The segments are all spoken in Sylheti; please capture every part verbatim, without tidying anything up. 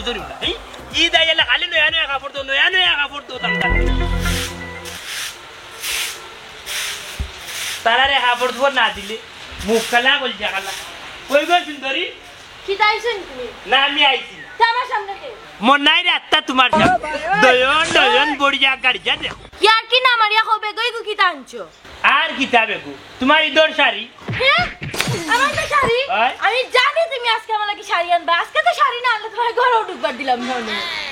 ধরিও না। এই ঈদ আইলে খালি নয়া নয়া কাপড় দেও, নয়া নয়া কাপড় দেও, তাম তাম। তারারে কাপড় চোপড় না দিলে মুখ কালা, কলিজা কালা। কই গো সুন্দরী? কিতা আইছইন তুমি? না, আমি আইছি না। তে আমার সামনে কে? মন নাই রে আত্মা তোমার সামনে। নয়ন, নয়ন বড়িয়া গাড়িয়া দেখো। ইয়ার কি না মারিয়া কও বেগই গো কিতা আনছো? আর কিতা বেগু? তোমার ইদর শাড়ি। হে? আমার তো শাড়ি? অয়? আমি জানি তুমি আজকে আমার লাগি শাড়ি আনবা। আজকে তো শাড়ি না আনলে তোমার ঘরো ঢুকবার দিলাম না।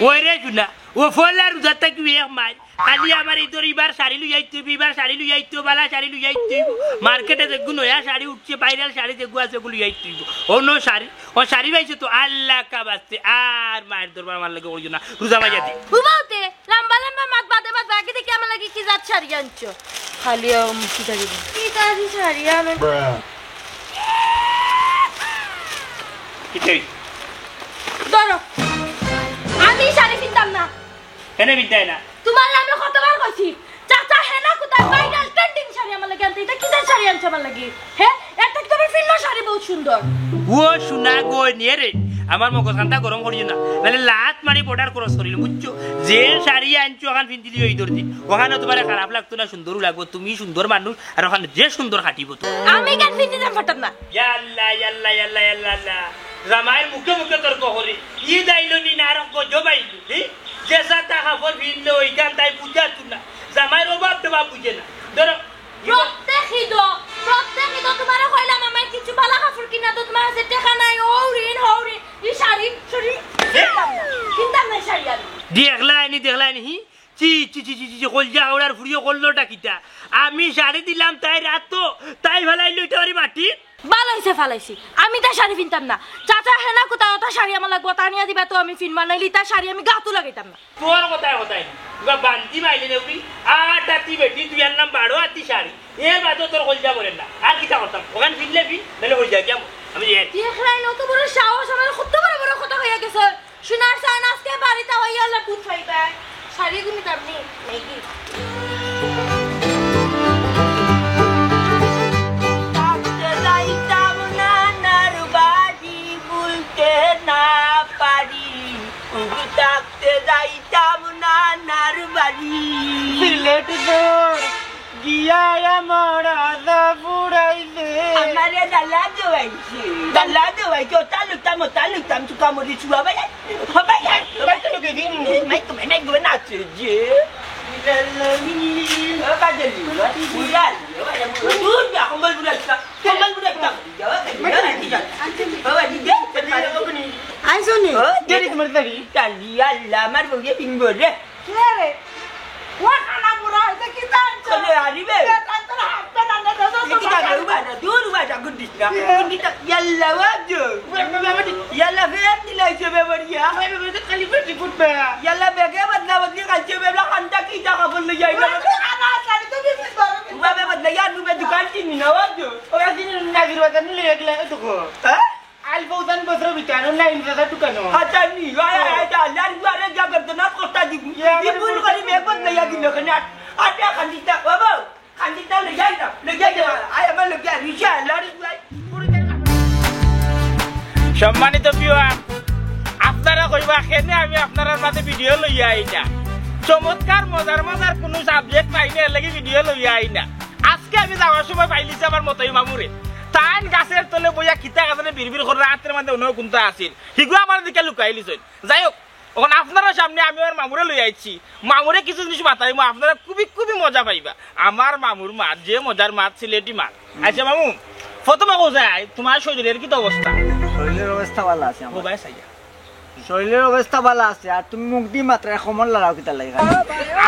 ওই রে শুনা, ও ফলা রোজার থাকি এক মাইল। খালি আমার ইদর ইবার শাড়ি লইয়া আইতে অইবো, ইবার শাড়ি লইয়া আইতে অইবো, বালা শাড়ি লইয়া আইতে অইবো। মার্কেটে যেগু নয়া শাড়ি উঠছে, ভাইরাল শাড়ি যেগু আছে, ওগু লইয়া আইতে অইবো। ও নো শাড়ি, ও শাড়ি পাইছো তো, আল্লাহ কা বাস্তে, আর মায়ের দরবার আমার লাগি করিও না, রোজা মাইয়া দি। উবাউতে, লম্বা লম্বা মাত বাদে বাদে আগে দেখি আমার লাগি কি জাত শাড়ি আনছো। খালি, উম, কি শাড়ি? কি জাত শাড়ি আনো? কিতাই? ধরো, আমি শাড়ি কিনতাম না। কেনে বিদ্যায় না? তোমার আমি কতবার কইছি, চাচা হেনা কোথায় ভাইরাল ট্রেন্ডিং শাড়ি আমার লাগি আনতে, এটা কিসের শাড়ি আনছে আমার লাগি? হে, এটা তো তোমার ফিল্ম শাড়ি বহুত সুন্দর। ও সোনা গো নিয়ে রে, আমার মগজ খান্তা গরম করিও না, নাহলে লাত মারি বর্ডার ক্রস করিল, বুঝছো? যে শাড়ি আনছো ওখান ফিন্দিলি ওই দর্জি, ওখানে তোমার খারাপ লাগতো না, সুন্দরও লাগবো, তুমি সুন্দর মানুষ, আর ওখানে যে সুন্দর খাটিব তো। আমি কেন ফিন্দি দাম ফাটাম না? ইয়াল্লা ইয়াল্লা ইয়াল্লা ইয়াল্লা আল্লাহ। জামাইর মুখে মুখে তর্ক করে, ঈদ আইলো নি না আর গজব আইলো, হি? যে সাতা কাপড় ফিরলো ওইখান তাই বুঝা তুই না। জামাইর অভাব তো বাপ বুঝে না। ধরো, প্রত্যেক ঈদ, প্রত্যেক ঈদ তোমারে কইলাম আমার কিছু বালা কাপড় কিনা তো তোমার আছে টেকা নাই, ও ঋণ, হো ঋণ, ই শাড়ি, শাড়ি, কিনতাম না, কিনতাম না শাড়ি আমি। দেখলায়নি, দেখলায়নি, হি? চি, চি, চি, চি, চি, চি, কলজা হাওড়ার ফুড়িয়ে করলোটা কিতা? আমি শাড়ি দিলাম তাই রাত তো, তাই ফেলাইলো ইটা ওরে মাটি। ভালা অইছে ফালাইছি। আমি তা শাড়ি ফিনতাম না। চাচা হেনা কোথায় ওটা শাড়ি আমার লাগবো, তা আনিয়া দিবা তো আমি ফিনমু, নাইলে তা শাড়ি আমি গাতো লাগাইতাম না। তোর কথায় কথায় না। তুই বান্তি মাইলে নেবি, আট আতি বেটি, তুই আর নাম বারো আতি শাড়ি। এর বাদে তোর কলজা বলেন না। আর কিতা করতাম? ওখান ফিনলে ফিন, নাইলে কলজা কেমন? আমি যে দেখলাই অত বড় সাহস, আমার কত বড় বড় কথা কইয়া গেছে। সোনার চান আজকে বাড়িতে হইয়া আল্লাহ ভূত পাইবায়। শাড়ি গুনি দাম নেই, ম্যাগি। থাকতে যাইতাম নানার বাড়ি, ভুলতে না পারি। উগু থাকতে যাইতাম নানার বাড়ি। সিলেট তোর গিয়া আমার আদা ফুরাইছে। আমারে ডালা দেওয়াইছে, ডালা দেওয়াইছে, ওটা লুটাম, ওটা লুটাম, চুকা মরি চুয়া ভাই, ও ভাই, ও ভাই, তো লোকে দিন। এই মাই তো, মাই গো নাচে যে। ও বাজলি, ও বুড়ালি, ও বাজলি, ও দূর যা, কম্বল বুড়াইছা, কম্বল বুড়াইছা। আইছো নি? ও, দেরি তোমার দেরি। কালি আল্লাহ, আমার বউয়ে পিনবো রে। কে রে? ও খানা বুড়া, এটা কি দান? চলে আরিবে। এটা তোর হাত পা না, না, না, না, না, না। দূর, উবা, গুন্ডিস না। গুন্ডিস না। ইয়াল্লা, ওয়াজু। ইয়াল্লা, ফের দিলাইছে বেবরিয়া। ইয়াল্লা, বেগে বদলা বদলি খাইছে, বেবলা খান্তা কি যা খবর লই যাই না। উবা, বে বদলা, ইয়ার নুবে দোকান চিনি না, ওয়াজু। ওরা দিন নাজির বাজার নিলে একলা, এটুকু। হ্যাঁ? আল ফৌজান বসরো বিটানো, নাইম দাদা টুকানো। আচ্ছা, নি, আয়, আয়, আয়, আল্লাহর দুয়ারে যা করতে না, কষ্ট দিব। ইয়া, ই ভুল করি, মেয়ে বদলে ইয়া দিল, কেন? আচ্ছা, খান্দিতা, বাবা, খান্দিতা লই যাই না, লই যাই না। আয়, আমার লগে আর রিসা, আল্লাহর দুয়ারে। সম্মানিত ভিউয়ার, আপনারা কইবা, কেনে আমি আপনারার মাঝে ভিডিও লইয়া আই না? চমৎকার মজার মজার কোনো সাবজেক্ট পাই না, এর লাগি ভিডিও লইয়া আই না। আজকে আমি যাওয়ার সময় পাইলিছি আমার মতই মামুরে। তাইন গাছের তলে বইয়া কিতা গাছরে বিড়বিড় করে রাতের মাঝে অন্য কোনটা আছিল। হিগু আমার দিকে লুকাইলিছইন। যাই হোক, এখন আপনারার সামনে আমি আমার মামুরে লই আইছি। মামুরে কিছু জিনিস বাতাইমু, আপনারা খুবই, খুবই মজা পাইবা। আমার মামুর মাত, যে মজার মাত, সিলেটি মাত। আচ্ছা মামু, প্রথমে কোথায় তোমার শরীরের কি অবস্থা? শরীরের অবস্থা ভালো আছে আমার। ও ভাই, সাইয়া। শরীরের অবস্থা ভালো আছে, আর তুমি মুখ দি মাত্র কমল লড়াও কিতা লাগি খালি?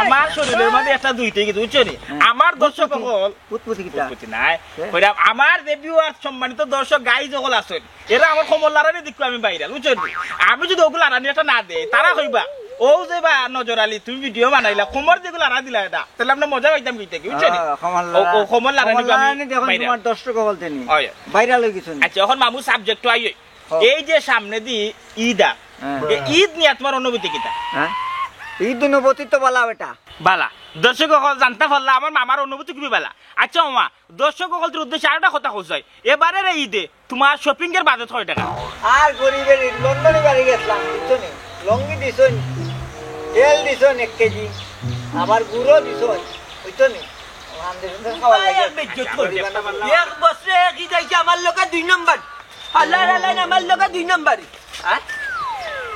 আমার শরীরের মাঝে একটা দুইটাই কিন্তু, বুঝছো নি? হ্যাঁ। আমার দর্শক অকল, পুতপুতি কিতা? পুতপুতি নাই। হ্যাঁ। কইরা আমার যে ভিউয়ার সম্মানিত দর্শক গাইজ অকল আছইন, এরা আমার কমল লড়ানি দেখো আমি ভাইরাল, বুঝছো নি? আমি যদি ওগুলো লড়ানি একটা না দেই, তারা কইবা, "ও যে বা নজর আলী, তুমি ভিডিও বানাইলা, কমল যেগুলো লড়া দিলা এটা, তাহলে আমরা মজা পাইতাম কি থেকে?" বুঝছো নি? হ্যাঁ, কমল ও, ও লড়া-, কমল লড়ানি কমল আমি লড়ানি দেখো ভাইরাল। তোমার দর্শক অকল তেনি। হয়। ভাইরাল হয়ে গেছো নি। আচ্ছা, এখন মামু সাবজেক্ট আই। হ্যাঁ। এই যে সামনে দি ঈদ আর, হ্যাঁ। এই ঈদ নিয়া তোমার অনুভূতি কিতা? হ্যাঁ? ঈদ অনুভূতি তো বালা বেটা। বালা। দর্শক অকল জানতা পারলা আমার মামার অনুভূতি খুবই বালা। আচ্ছা মামা, দর্শক অকলর উদ্দেশ্যে আরেকটা কথা কওয়া যায়। এবারের এই ঈদে তোমার শপিং এর বাজেট কয় টাকা? আর গরিবের ঈদ, লন্ডনে বাড়ি গেছিলাম, বুঝছো নি? লঙ্গি দিছইন, তেল দিছইন এক কেজি, আবার গুড়ও দিছইন, অইতো নি? আলহামদুলিল্লাহ, খাওয়া লাগে। এক বেজ্জত করি। এক বছরে এক ইদ আইছে আমার লগে দুই নম্বর। আল্লাহ, আল্লাহ, আমার লগে দুই নম্বর। হ্যাঁ?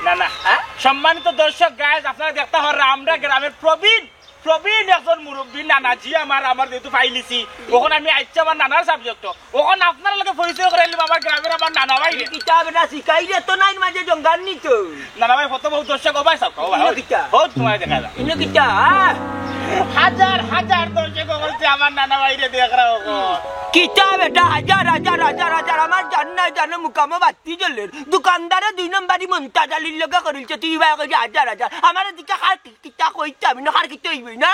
না, না। হ্যাঁ? সম্মানিত দর্শক, গাইস, আপনারা দেখতা পাররা, আমরা গ্রামের প্রবীণ, প্রবীণ একজন মুরব্বী নানাজি আমার, আমার যেহেতু পাইলিছি, অখন আমি আইছি আমার নানার সাবজেক্ট, অখন আপনারার লগে পরিচয় করাইলাম আমার গ্রামের আমার নানা ভাইরে। কিতা বেটা শিখাইলে তো নাইন মাঝে জঙ্গার নিত। নানা ভাই, কত বহু দর্শক, ও ভাই, সব, ও ভাই, ইনো কিতা? ও তোমার দেখা যায়। ইনো কিতা? হাজার হাজার দর্শক বলছে আমার নানা ভাইরে দেখরা অখন। কিতা বেটা, হাজার হাজার হাজার হাজার, আমার জান নাই জানো মুকামো বাত্তি জ্বলের। দোকানদারে দুই নম্বরি মন্তাজ আলীর লগে করিলছে, তুই ভাই কইলি হাজার হাজার। আমার দিকে হার কি-, কিতা কইতে আমি না, হার কিতা অইবই না।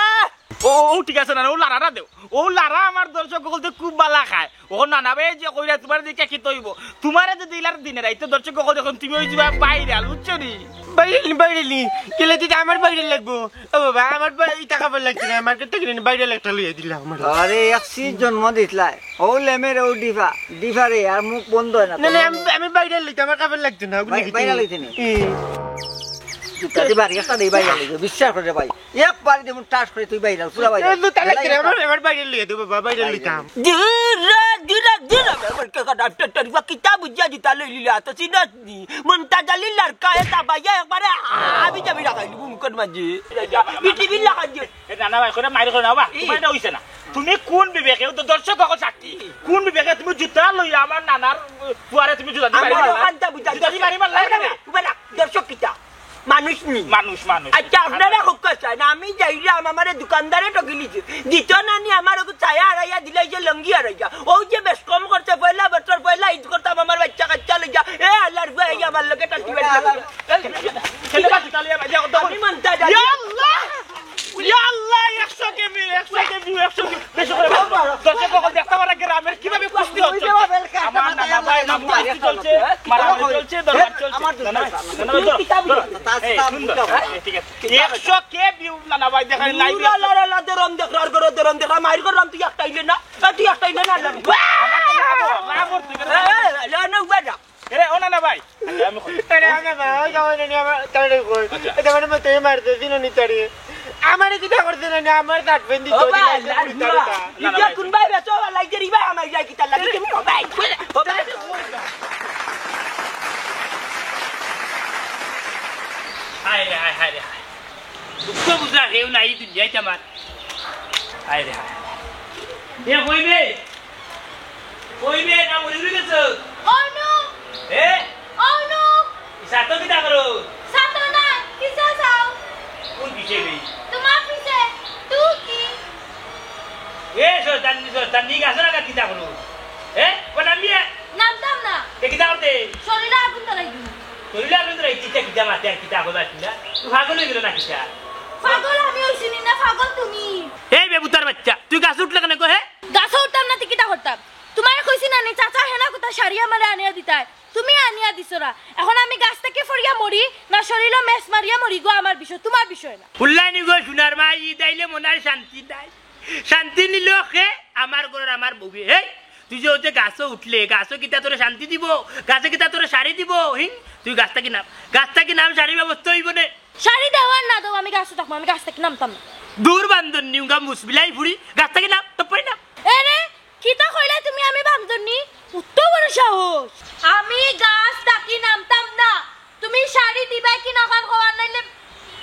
ও, ও ঠিক আছে না, ও লারারা দেও। ও লারা আমার দর্শক বলতে খুব বালা খায়। ও নানা ভাই যে কইরা তোমার দিকে কিতা অইবো? তোমারে যদি ইলার দিনে রাইতে দর্শক অকল দেখইন তুমি অই যিবা ভাইরাল, বুঝছো নি? ভাইরাল নি, ভাইরাল নি। কেলে দিতে আমার ভাইরাল লাগবো? ও বাবা, আমার ভাই ইতা খাবার লাগছে না, মার্কেট থেকে কিনে ভাইরাল একটা লইয়া দিলা আমার। আরে এক সিজ জন্ম দিছলায়। ও লেমের ও ডিফা, ডিফা রে, আর মুখ বন্ধ অয় না না, না, তোর। আমি, আমি ভাইরাল লইতে আমার খাবার লাগছে না, ওগুলো ভাই-, কিনতে। ভাইরাল লইতে নি? হুম। জুতা দি বাড়ি একটা দেই ভাইরাল লইতে, বিশ্বাস করে ভাই। এক বাড়ি দেবো টাস করে তুই ভাইরাল, পুরা ভাইরাল। এ, জুতা লাগছে না, আমার, আমার ভাইরাল লইয়া দে বাবা, ভাইরাল লইতাম। দূর, দূর, দূর, আমার কাকা ডাক্তার, তোর বা কিতা বুঝিয়া জুতা লইলিলা, তো চিনস নি? মন্তাজ আলীর লড়কা, এ তাবাইয়া একবারে হাবি জাবি লাগাই দিবো মুখর মাঝে। পৃথিবীর লাগাই দিও। এ, না, না, ভাই, করে মাইর করে না, বাবা, ই। তোমার এটা অইছে না। তুমি কোন বিবেকে, ও তো দর্শক অকল সাক্ষী, কোন বিবেকে তুমি জুতা লইয়া আমার নানার পুয়ারে তুমি জুতা দি আমার মারি মারলা? ওখানটা বুঝা জুতা দি মারি মারলা কেনে? উবালা, দর্শক কিতা? মানুষ নি? মানুষ, মানুষ। আচ্ছা, আপনারা হক্কা চায় না, আমি যাইলাম, আমারে দোকানদারে ঠকিলিছে। দিত না নি, আমার ওকে ছায়া হারাইয়া দিলাই যে লঙ্গি হারাইয়া। ও যে বেশ কম করছে, পয়লা বছর, পয়লা ইদ করতাম, আমার বাচ্চা কাচ্চা লইয়া। এ আল্লাহর ভয়, এই আমার লগে টাটি বাচ্চা। খেলে বাচ্চা তাহলে, আমি মানতে যাই। ইয়া আল্লাহ! ইয়া আল্লাহ, একশো কে ভিউ, একশো কে ভিউ, একশো কে ভিউ। বেশি করে বলো। দর্শক অকল দেখতা পাররা গ্রামের কিভাবে কুস্তি হচ্ছে। আমার নানা ভাই, মামু কুস্তি চলছে, মারামারি চলছে, দরবার চলছে। আমার না, না, না, না, ধরো, ধরো। এই, সুন্দর। এই, ঠিক আছে। একশো কে ভিউ নানা ভাই, দেখা যায় লাইভে। আল্লাহ, আল্লাহ, ধরম দেখরা, আর করো, ধরম দেখরা, মাইর করলাম, তুই একটা আইলে না, এ, তুই একটা আইলে না, আল্লাহ। আমার তো লাভ, লাভ হচ্ছে। এ, এ, এ, না, উবা না। এরে, ও নানা ভাই। আরে, আমি কই। আরে, আমি ভাই, ওই যাও, ওই আমার, তাহলে কই? আচ্ছা। এটা মানে মতো এই মারতে দিল নি তারে। আমারে কিতা করতে না, আমার কাট পেন দিত, ও ভাই, দিল, লাল দিল, দিল। না, না, ইটা ভাই। কোন ভাই বেচো, ভাই, লাইট জ্বালি, ভাই, আমার ইটা কিতা লাগে, তুমি, ও ভাই, ও ভাই। হায় রে, হায়, হায় রে, হায়। দুঃখ বুঝা কেউ নাই এই দুনিয়াত আমার। হায় রে, হায়। এ কইবে? কইবে না মরি উড়ি গেছো? অনু! এ? অনু! সাথে কিতা করো? সাথে না, কিসে যাও? কোন কিসে বে? তোমার কিসে? তুই কি? এ শয়তান, শয়তান, নি গাছর আগাত কিতা করো? এ? কোন আমি এ? নামতাম না। এ কিতা করতে? শরীরে আগুন ধরাই দিমু। শরীরে আগুন ধরাই দিতে কিতা মাতে আর কিতা করবা কিনা? তুই পাগল হয়ে গেল না কিতা? পাগল আমি হইছি নি না, পাগল তুমি। এই বেবুতার বাচ্চা, তুই গাছ উঠলে কেন গো, হে? গাছে উঠতাম না, তে কিতা করতাম? তোমারে কইছি না নি, চাচা হেনা কথা শাড়ি আমারে আনিয়া দিতায়, তুমি আনিয়া দিছো না। এখন আমি গাছ থাকি পড়িয়া মরি, না শরীরো মেস মারিয়া মরি গো, আমার বিষয়, তোমার বিষয় না। উল্লাই নি গো, সোনার মা, ইদ আইলে মনার শান্তি নাই। শান্তি নিল খে? আমার ঘরর আমার বউয়ে। হেই, তুই যে ওতে গাছো উঠলে, গাছো কিতা তোরে শান্তি দিব? গাছে কিতা তোরে শাড়ি দিব? হিং? তুই গাছ থাকি নাম, গাছ থাকি নাম, শাড়ির ব্যবস্থা হইব নে। শাড়ি দেও আর না দেও, আমি গাছো থাকবো, আমি গাছ থাকি নামতাম না। দূর বান্দর নিউঙ্গা মুসবিলাই ফুড়ি, গাছ থাকি নাম, টপ্পরি নাম। এরে, কিতা কইলা তুমি আমি বান্দরনি? অত বড় সাহস। আমি গাছ থাকি নামতাম না। তুমি শাড়ি দিবায় কি না অখান কওয়ার নাইলে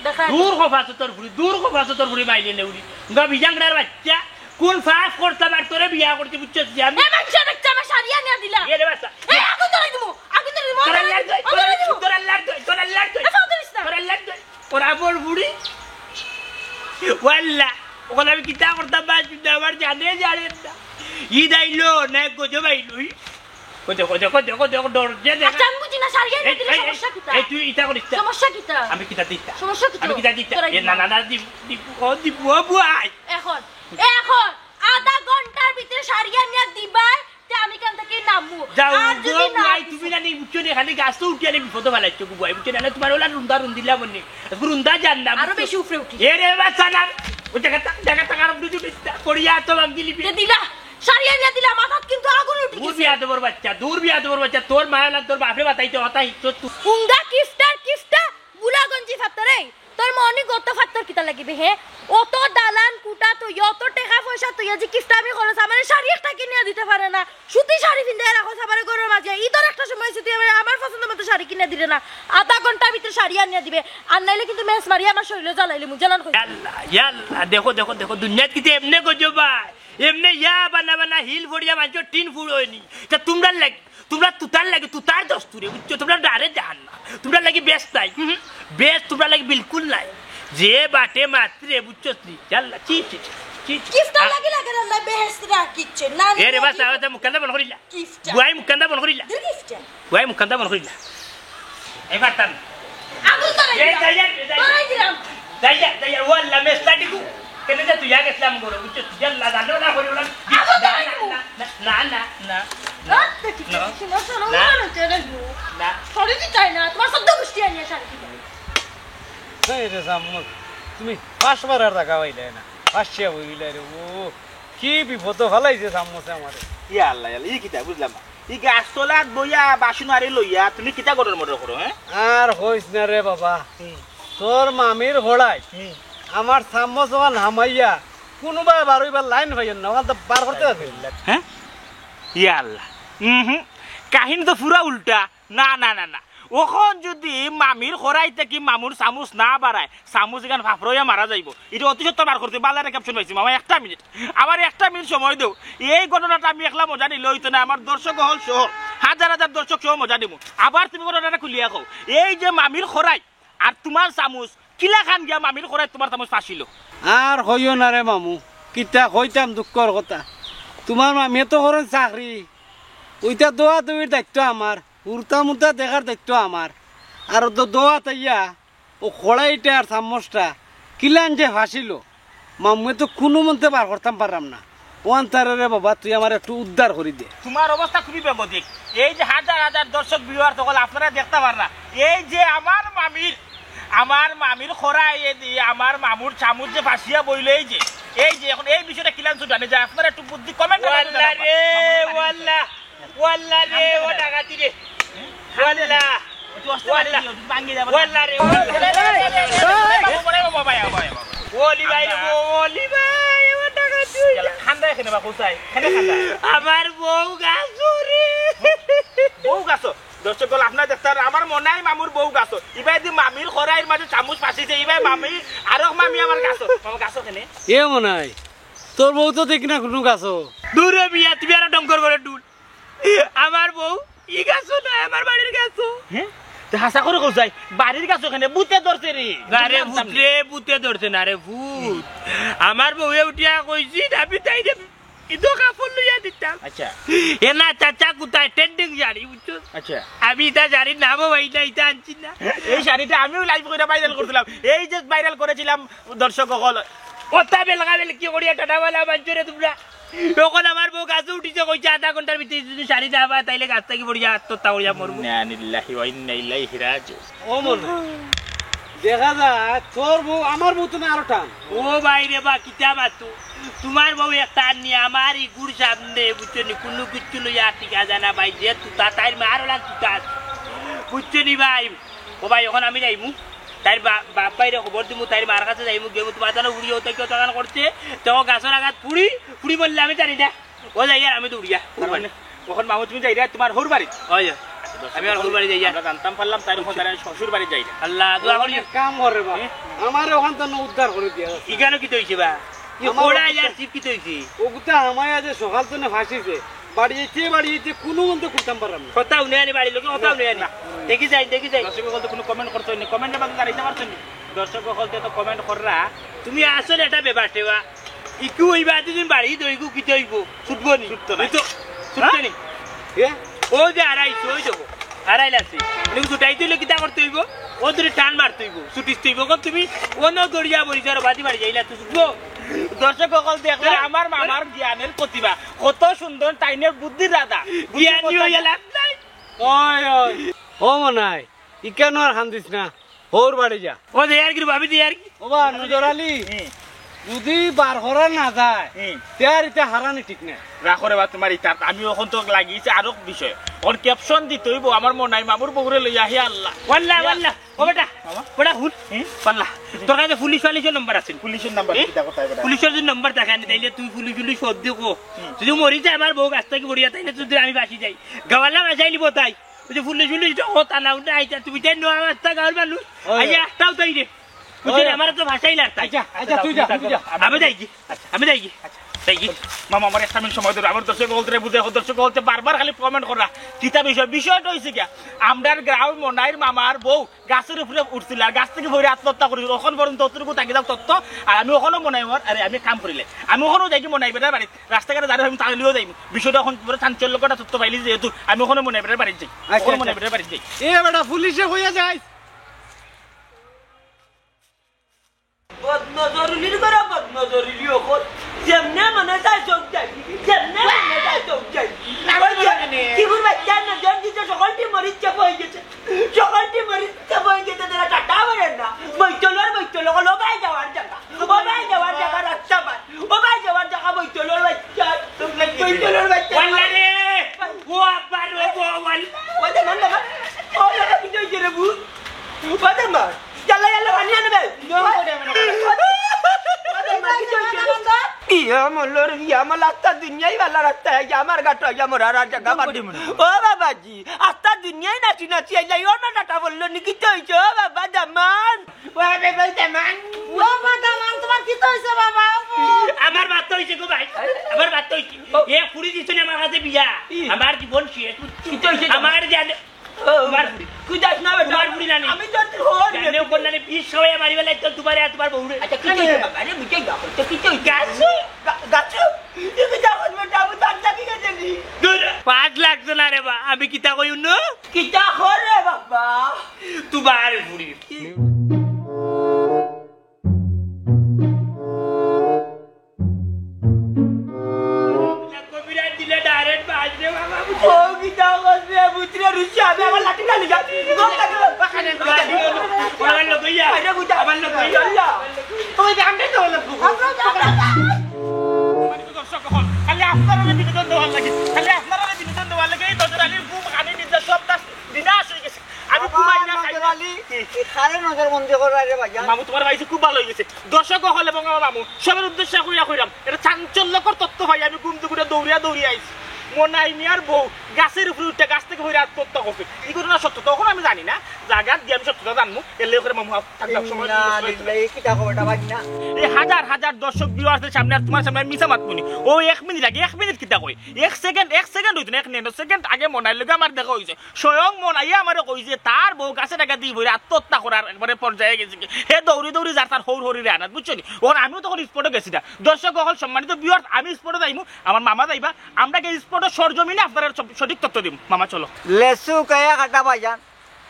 দেখা দূর কফা তোর ফুড়ি, দূর কফা তোর ফুড়ি মাইলে নেউরি। গা বিজাংরার বাচ্চা, কোন পাপ করতাম আর তোরে বিয়া করতে বুঝছস যে আমি? এ মানুষের বাচ্চা আমার শাড়ি আনিয়া দিলা। এ রে বাচ্চা। এ আগুন ধরাই দিমু, আগুন ধরাই দিমু। তোরা লাগ দই, আগুন ধরাই দিমু। তোরা লাগ দই, তোরা লাগ দই। এ ফাও ধরিস না। তোরা লাগ দই। ওরা বল ফুড়ি। ওয়াল্লা, ওখানে আমি কিতা করতাম বা, তুই আমার জানে জানে না। ইদ আইলো, না গজব আইলো। কই দেখো, দেখো, দেখো, দেখো, ডর যে দেখো। আচ্ছা, আমি বুঝি না, শাড়ি আনিয়া এই, দিলে এই, এই, সমস্যা কিতা? এই, তুই ইতা করিস না। সমস্যা কিতা? আমি কিতা দিতা? সমস্যা কিতা? আমি কিতা দিতা? তোরা এ, না, না, না, দিব, দিব, ও, দিব, ও, বুয়াই। এখন, এখন, আধা ঘন্টার ভিতরে শাড়ি আনিয়া দিবায়, তে আমি কান থাকি নামমু। যাও, আর গো, যদি না বুয়াই, তুমি না নি, বুঝছো নি, খালি গাছ তো উঠিয়া নি, বিপদে ফালাইছো, গো, বুয়াই, বুঝছো নি, না, তোমার ওলা রুন্দা রুন্দিলা মনে। রুন্দা জানলাম। আরো বেশি উপরে উঠি। এ রে, বাবা, সালা। ওই জায়গাটা, জায়গাটা খারাপ, দুজু দিতা, পড়িয়া তো ভাঙ্গি লিবি। দে দিলা। শাড়ি আনিয়া দিলা, মাথাত কিন্তু আগুন উঠি দূর গেছে। বিয়াদবর বাচ্চা, দূর বিয়াদবর বাচ্চা, তোর মায়া না, তোর বাপে বাতাইতে হতা হিকছস তুই। উঙ্গা কিফটার কিফটা, বুলা তোর মনি গত ফাত্তর কিতা লাগিবে, হে? অত দালান কুটা তুই, অত টেকা পয়সা তুই, আজি কিফটামি খরচ, আমারে শাড়ি একটা কিনিয়া দিতে পারে না। সুতি শাড়ি পিন্দাই রাখো আমারে ঘরর মাঝে। ইদর একটা সময় আছে তুই আমারে আমার পছন্দ মতো শাড়ি কিনিয়া দিলে না। আধা ঘন্টার ভিতরে শাড়ি আনিয়া দিবে। আর নাইলে কিন্তু মেস মারি আমার শরীরে জ্বালাইলে মুই জ্বালান কই। ইয়াল্লা, ইয়াল্লা, দেখো, দেখো, দেখো, দুনিয়াত কিতা এমনে গজব ভাই। এমনে ইয়া বানা বানা হিল ফড়িয়া মানষর টিন ফুড় অয়নি। তা তুমরার লাগি, তুমরা তুতার লাগি, তুতার দস্তুরে, বুঝছো? তুমরা ডারে জাহান না। তুমরার লাগি বেশ নাই। হুম, হুম। বেশ তুমরার লাগি বিলকুল নাই। যে বাটে মাতরে, বুঝছো নি? ইয়াল্লা, ছি, ছি, ছি, ছি, ছি। কিফটার আ- লাগি লাগে না, আল্লাহ বেহেশত রাখিচ্ছে। না, না, এ রে না, বাস, কি- আওয়াজ মুখ কান্দা বন্ধ করিলা। কিফটা? বুয়াই মুখ কান্দা বন্ধ করিলা। দূর কিফটা? বুয়াই মুখ কান্দা বন্ধ করিলা। এবার তান। আগুন ধরাই এই দিলাম। যাই যা, এই যাই যা। ধরাই দিলাম। যাই যা, যাই যা। ও আল্লাহ, মেসলা টিকু। কেনে যে তুই আগে ইসলাম করো, বুঝছো? তুই আল্লাহ জানো না, করি ওরা। আগুন ধরাই দিলাম। না, না, না, না, না। না, তো ঠিক আছে, না। শোনো, শোনো, না। মনে হচ্ছে না, না। শরীরই চাই না, তোমার সদ্য গোষ্ঠী আনিয়ে শান্তি দেয়। এই রে সাম্মুদ, তুমি পাঁচবার আর টাকা পাইলে না। পাঁচশো হইলে রে, ও কি বিপদ ফালাইছে সাম্মুদে আমারে। ইয়া আল্লাহ, ইয়া আল্লাহ, ই কিতা বুঝলাম না। ই গাছতলাত বইয়া বাসন আরে লইয়া তুমি কিতা গটর মটর করো, হ্যাঁ? আর কইস না রে বাবা, হুম। তোর মামির হড়াই হুম। আমার চামচ ওখান হামাইয়া কুনুবা বারইবার লাইন পাইয়ের না, ওখান তো বার করতে পারবি না। হ্যাঁ? ইয়া আল্লাহ। হুম হুম। কাহিনী তো পুরা উল্টা। না, না, না, না। অখন যুদি মামির খরাই থাকি মামুর চামুচ না বাড়ায়, চামুচ ইখান ফাফড়া অইয়া মারা যাইবো। ইটা অতি সত্বর বার করতে বালার caption পাইছি, মামা, একটা মিনিট। আমার একটা মিনিট সময় দেও। এই ঘটনাটা আমি একলা মজা নিলে অইতো না, আমার দর্শক অকল সহ, হাজার হাজার দর্শক সহ মজা নিমু। আবার তুমি ঘটনাটা খুলিয়া কও। এই যে মামির খরাই আর তুমার চামুচ, কিলাখান গিয়া মামির খরাই তুমার চামুচ ফাঁসিল? আর কইও না রে মামু, কিতা কইতাম দুঃখর কথা। তুমার মামিয়ে তো করেন চাকরি, ওইটা দোয়া দৌড়ির দায়িত্ব আমার, হুরতা মুরতা দেখার দায়িত্ব আমার। আর তো দোয়া তাইয়া ও খড়াইটা আর চামচটা কিলান যে ফাঁসিল, মামুয়ে তো কুনুমন্তে বার করতাম পারলাম না। ওয়ান তারে রে বাবা, তুই আমার একটু উদ্ধার করি দে। তুমার অবস্থা খুবই বেগতিক। এই যে হাজার হাজার দর্শক viewer অকল আপনারা দেখতা পাররা, এই যে আমার মামির, আমার মামির খরাই, এই যে আমার মামুর চামুচ যে ফাঁসিয়া বইল, এই যে, এই যে অখন এই বিষয়টা কিলান ছুটানি যায়, আপনারা একটু বুদ্ধি comment এ ওয়াল্লা রে, ওয়াল্লা। ওয়াল্লা রে, ও ডাকাতি রে। ওয়াল্লা। ওয়াল্লা। ওয়াল্লা রে, ওয়াল্লা। ওলি ভাই রে, ও, ওলি ভাই, ও ডাকাতি। খান্দা এখানে বা কোথায়? এখানে খান্দা। আমার বউ গাছো রে। বউ গাছো? দর্শক অকল, আপনারা দেখতা পাররা, আমার মনাই মামুর বউ গাছো। ইবায় দি মামির খরাইর মাঝে চামুচ ফাঁসিছে, ইবায় মামি, আরক মামি আমার গাছো। মামা গাছো কেনে? এ মনাই, তোর বউ তো দেখি না কুনু গাছো। দূর হ মিয়া, তুমি আরো ডঙ্গর করে ডুল। আমার বউ ই গাছো নায়, আমার বাড়ির গাছো। হ্যাঁ? তে হাছা করে কও চাই, বাড়ির গাছো কেনে? ভূতে ধরছে রে। না রে ভূত রে, ভূতে ধরছে না রে ভূত। আমার বউয়ে উঠিয়া কইছি, আমি তাইরে ইতো কাপড় লইয়া দিতাম। আচ্ছা। এ না চাচা কুতায় trending শাড়ি, বুঝছো? আচ্ছা। আমি ইতা শাড়ির নামও পাই না, ইতা আনছি না। এই শাড়িটা আমিও live কইরা viral করছিলাম। এই যে viral করেছিলাম দর্শক অকল। অতা বেলগা বেলগি করিয়া টাটা বালা মানছো রে তুমরা। অখন আমার বউ গাছো উঠিছে কইছে আধা ঘন্টার ভিতরে যদি শাড়ি না পায় তাইলে গাছ থাকি পড়িয়া আত্মহত্যা করিয়া মরবো। ইন্না লিল্লাহি ওয়া ইন্না ইলাইহি রাজিউন। ও মনাই, দেখা যায় তোর বউ, আমার বউ তো না আরো টান। ও ভাই রে বা, কিতা মাতো? তুমার বউ একটা আনি আমার ইগুর সামনে, বুঝছো নি, কুনু কিচ্ছু লইয়া টিকা যায় না ভাই, যে তুতা তাইর মার ওলা তুতা আছে। বুঝছো নি ভাই? ও ভাই, অখন আমি যাইমু, তাইর বা-, বাপ ভাইরে খবর দিমু, তাইর মার কাছে যাইমু, গেমু, তুমার জানো উড়িয়ে ওটা কেউ তখন করছে, তো গাছর আঘাত পুড়ি, পুড়ি বললে আমি জানি না। ও যাই আর আমি দৌড়িয়া, তার মানে অখন মামু তুমি যাইরা তুমার হউর বাড়ি? ওই, আমি আর হউর বাড়ি যাইয়া। আমরা জানতাম পারলাম তাইর অখন তার শ্বশুর বাড়ি যাইরা। আল্লাহ, দোয়া করি। এক কাম করে বা, আমারে অখান তো উদ্ধার করে দিয়া। ইখানো কিতা অইছে বা? ই আমার খড়া ওগুতা, ইয়ার চিপ কিতা অইছে? ওগুতা আমায় আজ সকাল তো না ফাঁসিছে। বাড়ি যাইতে, বাড়ি যাইতে কুনু মন্তে খুলতাম পারলাম না। কথা হুনে আনি বাড়ির লোকে, কথা হুনে আনি। না। দেখি যাই, দেখি যাই। দর্শক অকল তো কুনু comment করতো নি, comment এর মাঝে জানাইতে পারতো নি। দর্শক অকল তো comment কররা, তুমি আসলে এটা ব্যাপার সেবা। ইকু ওই বাদে দিন বাড়ি দইগু কিতা অইবো? ছুটবো নি? ছুটতো না। এই তো ছুটতো নি। এ? ও যে আড়াইশো, ওই দেখো। আড়াইল আছে। এনে ছুটাইতে অইলে কিতা করতে অইবো? ও ধরে টান মারতে অইবো। ছুটিস তুই বকল তুমি অন্য দরিয়া বলি যার বাদি বাড়ি যাইলা তো ছুটবো। দর্শক অকল দেখলা আমার মামার জ্ঞানের প্রতিভা। কত সুন্দর তাইনের বুদ্ধির রাধা। জ্ঞানী হইয়া লাভ নাই। ওই, ওই। ও মনাই, ইকানো আর কান্দিস না। হউর বাড়ি যা। ও দে আর কি রে ভাবি, দে আর কি? ও বা, নজর আলী। হুম। যদি বার করা না যায়, হুম। তে আর ইতা হারানি ঠিক না। রাখো রে বা তুমার ইতা, আমি অখন তো লাগিছে আরো বিষয়। অর caption দিতে অইবো, আমার মনাই মামুর বউরে লইয়া, হে আল্লাহ। ওয়াল্লাহ, হে ওয়াল্লাহ। ও বেটা, বাবা। বেটা, হুন। হুম? পাল্লা। তোর কাছে পুলিশ ফালিশর নম্বর আছে? পুলিশর নম্বর হুম? কিতা কথা বেটা? পুলিশর যদি নম্বর থাকে, আনি তাইলে তুই পুলিশ পুলিশ সব দেখো। হুম। যদি মরি যায় আমার বউ গাছ থাকি পড়িয়া, তাইলে যদি আমি বাঁচি যাই, গাওয়ালা বাঁচাই নিব তাই। ওই যে পুলিশ পুলিশ তো কথা না উঠে আইতা, তুমি তাই নোয়া রাস্তা গাওয়ার মানুষ। ওই। আইয়া একটাও তাই রে। বুঝলি, ওই। আমার তো ভাষাই লাগতাই। আচ্ছা, আচ্ছা, তুই যা, তুই যা। আমি যাই কি? আচ্ছা। আমি যাই কি? আচ্ছা। যাই কি? মামা, আমার একটা মিনিট সময় ধরো। আমার দর্শক হকলরে বুঝাই, দর্শক হকলতে বারবার খালি comment করা। কিতা বিষয়? বিষয়টা অইছে গিয়া, আমরার গ্রামর মনাইর মামার বউ গাছর উপরে উঠছিল, আর গাছ থাকি পড়ি আত্মহত্যা করি। অখন পর্যন্ত অতটুকু থাকি যাও তথ্য, আর আমি অখনো মনাই আমার, আরে আমি কাম করিলে, আমি অখনো যাই কি মনাই বেটার বাড়িত, রাস্তাঘাটে যারে আমি তাড়ালিও যাইমু। বিষয়টা অখন পুরা চাঞ্চল্যকর তথ্য পাইলি, যেহেতু আমি অখনো মনাই বেটার বাড়িত যাই, আচ্ছা, অখনো আচ্ছা। মনাই বেটার বাড়িত যাই। এ বেটা, পুলিশে কইয়া যাইস। বদনজরুলির ঘরে বদনজরুলি অকল। যেমনে মনে চায় চোখ যাই, যেমনে মনে চায় চোখ যাই। ওই যে, কিবুর বাচ্চা নজর দিতে সকলটি মরিচ চাপ হয়ে গেছে। সকলটি মরিচ চাপ হয়ে গেছে, তারা টাটা মারেন না। বৈতলর বৈতল অকল, ও ভাই যাওয়ার জাগা। ও ভাই যাওয়ার জাগা রাস্তা পার। ও ভাই যাওয়ার জাগা বৈতলর বাচ্চা। বৈতলর বাচ্চা। ওয়াল্লা রে! ও আব্বা রে, ও ওয়াল্লা। ও দে মন দে মন। ও দে মন দে মন। ইয়াল্লা, ইয়াল্লা, পানি আনবে। ইয়া মলর, ইয়া মল, আস্তা দুনিয়াই বালা রাস্তা, ইয়া আমার গাটো, ইয়া মোর আর জাগা বাদ। ও বাবাজি, আস্তা দুনিয়াই নাচি নাচি আইলা, ইও না টাটা বললো নি, কিতা অইছে? ও বাবা, দামান। ও বাবা, দামান। ও বাবা, দামান, তোমার কিতা অইছে বাবা? আমার বাত অইছে গো ভাই, আমার বাত অইছে। এ ফুড়ি দিছো না আমার কাছে বিয়া, আমার জীবন শেষ। কিতা অইছে? আমার জানে ও, তোমার ফুড়ি। তুই যাস না বেটা। তোমার ফুড়ি নানি। আমি তো তোর হন জানে রে। ওখান নানি বিষ খাওয়াইয়া মারি বেলাই তো তোমারে আর তোমার বউরে। আচ্ছা, কিতা অইছে বাবা? আরে, বুঝাই না, তো কিতা অইছে? গাছু। গা-, গাছু? তুই কিতা করবে? টাবু তার চাকি গেছে নি? দূর। পাঁচ লাখ তো না রে বা, আমি কিতা কই উন্ন? কিতা করে বাবা? তোমার ফুড়ি। কি? কবিরাজ দিলে direct বাজ রে বাবা। ও কিতা করবে? বুঝলে রুচি, আমি আমার লাঠি না নিয়ে যাচ্ছি। আমার লগে ইয়া। আরে বুঝা। আমার লগে ইয়া। তুমি জানতে তো হলো। দর্শক অকল, খালি আপনারারে বিনোদন দেওয়ার লাগি, খালি আপনারারে বিনোদন দেওয়ার লাগি এই নজর আলীর ঘুম, খানি, নিদ্রা সব তার বিনাশ হয়ে গেছে। আমি ঘুমাই না, খাই না। নজর আলী, এই কারে নজর বন্দি করার রে ভাইয়া? মামু, তোমার ভাই খুব ভালা অই গেছে। দর্শক অকল এবং আমার মামু, সবার উদ্দেশ্যে কইয়া কইরাম, এটা চাঞ্চল্যকর তথ্য ভাই, আমি ঘুম থেকে উঠে দৌড়িয়া দৌড়িয়া আইছি। মনাই মিয়ার বউ গাছের উপরে উঠে গাছ থাকি পড়ি আত্মহত্যা করছে। এই ঘটনা সত্য, তখন আমি জানি না, জাগাত গিয়া আমি সত্যটা জানমু। এর লেগে করে মামু, থাক, থাক, সময় নষ্ট করো না। ইন্না লিল্লাহি, কিতা খবরটা ভাই না? এই হাজার হাজার দর্শক viewers দের সামনে আর তোমার সামনে আমি মিছা মাতমু নি। ও এক মিনিট আগে, এক মিনিট কিতা কই? এক second, এক second অইতো না, এক nano second আগে মনাইর লগে আমার দেখা অইছে। স্বয়ং মনাইয়ে আমারে কইছে, তার বউ গাছে টাকা দি বইরে আত্মহত্যা করার একবারে পর্যায়ে গেছে কি। হে দৌড়ি দৌড়ি যার তার হৌর হৌরিরে আনাত, বুঝছো নি? অখন আমিও তখন spot ও গেছি না। দর্শক অকল, সম্মানিত viewers, আমি spot ও যাইমু, আমার মামা যাইবা, আমরা গিয়া spot ও সরজমিনে আপনারারে সব সঠিক তথ্য দিমু। মামা, চলো। লেসু কায়া কাটা ভাইজান,